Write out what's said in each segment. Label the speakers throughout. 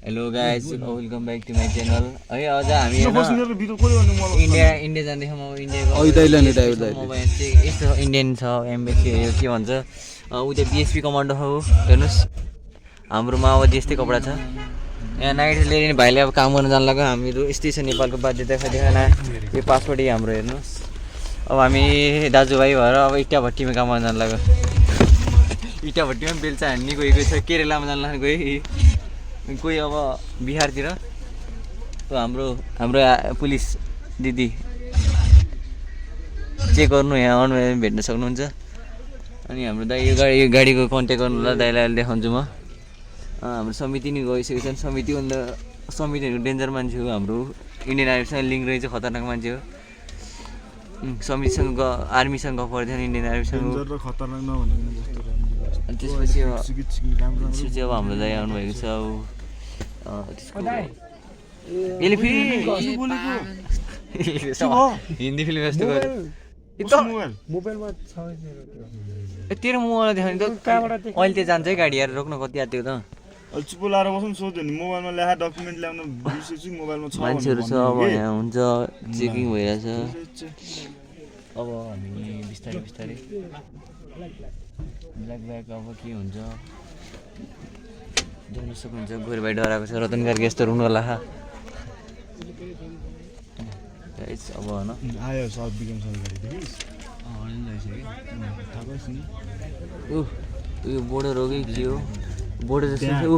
Speaker 1: hello guys welcome back to my channel है आज हामी इन्डिया जाँदैछौँ अब इन्डियाको मोबाइल चाहिँ यस्तो इन्डियन छ एम्बेसी यो के भन्छ उता बिएसपी कमान्डो हो हेर्नुहोस् हाम्रोमा अब यस्तै कपडा छ यहाँ नाइट लिएर भाइले अब काम गर्न जानु लाग्यो हामीहरू यस्तै छ नेपालको बाध्यता देखाएन यो पासपोर्टै हाम्रो हेर्नुहोस् अब हामी दाजुभाइ भएर अब इटा भट्टीमा काम गर्न जानु लाग्यो इटा भट्टीमा बेल्चा हान्ने गएको छ केरेलामा जानु लाग्यो कोही अब बिहारतिर त हाम्रो पुलिस दिदी चेक गर्नु यहाँ अनलाइन भेट्न सक्नुहुन्छ अनि हाम्रो दाइ यो गाडीको कन्ट्याक्ट गर्नु होला दाइलाई देखाउँछु म हाम्रो समिति नि गइसकेको छन् समितिहरूको डेन्जर मान्छे हो हाम्रो इन्डियन आर्मीसँग लिङ्क रहेछ खतरनाक मान्छे हो समितिसँग आर्मीसँग गफ गर्थ्यो इन्डियन आर्मीसँग अनि त्यसपछि अब हाम्रो दाइ आउनुभएको छ यसले फेरि हिन्दी फिल्म जस्तो गर्यो तेरो मोबाइल देखाउने त अहिले त्यो जान्छ है गाडी आएर रोक्न कति आएको त
Speaker 2: चुप लाएर बस्नु सोध्यो नि मोबाइलमा ल्याएर डकुमेन्ट ल्याउनु बिर्सेछु मोबाइलमा छ
Speaker 1: मान्छेहरू छ अब यहाँ हुन्छ चेकिङ भइरहेछ अब हामी बिस्तारै ब्ल्याक ब्याग अब के हुन्छ देख्न सक्नुहुन्छ गोरे भाइ डराएको छ रतन कार्की यस्तो रुनु होला अब होइन
Speaker 2: आयो सब बिगम
Speaker 1: यो बोर्डर हो कि के हो बोर्डर जस्तो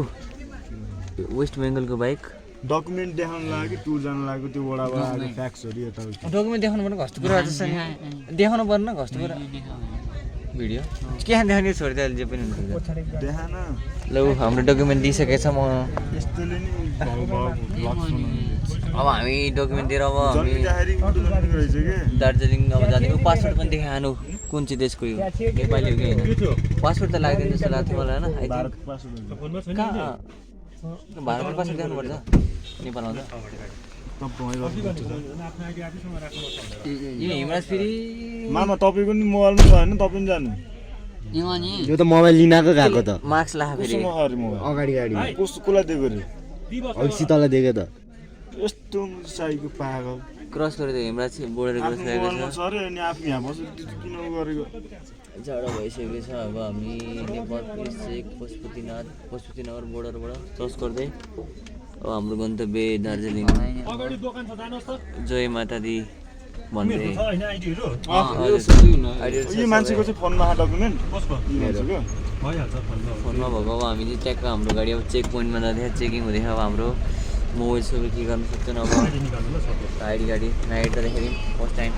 Speaker 1: वेस्ट बेङ्गलको बाइक
Speaker 2: डकुमेन्ट देखाउनु लाग्यो टुर जानु लाग्यो त्यो वडाबाट फ्याक्सहरू यता
Speaker 1: डकुमेन्ट देखाउनु पर्ने कस्तो कुरा जस्तो देखाउनु पर्ने कस्तो कुरा भिडियो के देखाउने छोडिदियो जे पनि हुन्छ
Speaker 2: देखान
Speaker 1: ल हाम्रो डकुमेन्ट दिइसकेको छ म
Speaker 2: यस्तोले नि
Speaker 1: अब हामी डकुमेन्ट दिएर अब हामी
Speaker 2: रहेछ के
Speaker 1: दार्जिलिङ अब जाँदैको पासपोर्ट पनि देखानु कुन चाहिँ देशको यो नेपाली हो कि होइन पासपोर्ट त लाग्दैन जस्तो लाग्थ्यो मलाई होइन भारतको पासपोर्ट देखाउनुपर्छ नेपालमा त यो हिमराज फेरि
Speaker 2: मामा तपाईँको नि मोबाइलमा भएन तपाईँ पनि जानु
Speaker 3: यो त मोबाइल लिनाको गएको त
Speaker 1: मार्क्स ला फेरि
Speaker 3: अगाडि
Speaker 2: कस्तो कसलाई दिएको रे
Speaker 3: सीतालाई दिएको त
Speaker 2: यस्तो साइको पागल
Speaker 1: क्रस गरेर हिमराज बोर्डर क्रस गरेको छ
Speaker 2: अरे अनि आफू यहाँ बस्यो किन गरेको
Speaker 1: झगडा भइसकेको छ अब हामी Nepal police check Pashupatinagar बोर्डरबाट cross गर्दै अब हाम्रो गन्तव्य दार्जिलिङ जय माता दी भन्दै
Speaker 2: यो मान्छेको चाहिँ फोनमा डकुमेन्ट
Speaker 1: फोनमा भएको अब हामी चाहिँ ट्याक्क हाम्रो गाडी अब चेक पोइन्टमा जाँदैछ चेकिङ हुँदैछ अब हाम्रो मोबाइल सबै के गर्नु सक्दैन अब आइडी गाडी नाइट जाँदाखेरि फर्स्ट टाइम